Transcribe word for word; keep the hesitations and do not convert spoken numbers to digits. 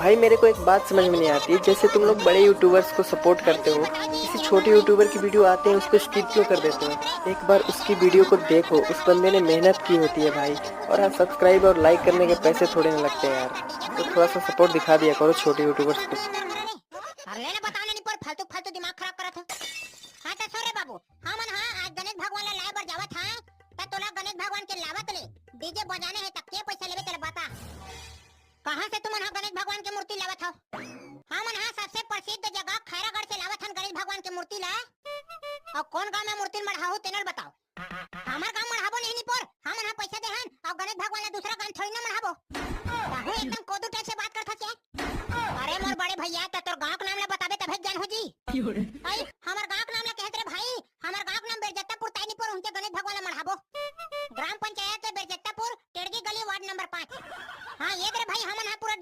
भाई, मेरे को एक बात समझ में नहीं आती है, जैसे तुम लोग बड़े यूट्यूबर्स को सपोर्ट करते हो, किसी छोटे यूट्यूबर की वीडियो आते हैं, उस पर स्किप क्यों कर देते हो? एक बार उसकी वीडियो को देखो, उस बंदे ने मेहनत की होती है भाई। और हाँ, सब्सक्राइब और लाइक करने के पैसे थोड़े ना लगते हैं यार, तो थोड़ा सा सपोर्ट दिखा दिया करो छोटे यूट्यूबर्स को। अरे ले ना, बताओ ना, नहीं पर फालतू फालतू दिमाग खराब करत हो। हाँ तो सुन रे बाबू, हमन हाँ आज गणेश भगवान ला लाए बर जावत हाँ, त तोला गणेश भगवान के लावत ले डीजे बजाने हे, त के पैसा लेबे तेला बता। कहाँ से तुमन हा गणेश भगवान के मूर्ति लावत हो? हमन हा सबसे प्रसिद्ध जगह खैरागढ़ से लावत हन गणेश भगवान के मूर्ति ला। और कौन गांव में मूर्ति मढ़ाहू तेनल बताओ। हमर गांव मढ़ाबो नहीं निपोर, हमन हा पैसा देहन और गणेश भगवान ला दूसरा गांव थोड़ी ना मढ़ाबो। ताहू एकदम कोदू टाइप से बात करत हस के। अरे मोर बड़े भैया, त तोर गांव के नाम ला बताबे तभे ज्ञान हो जी।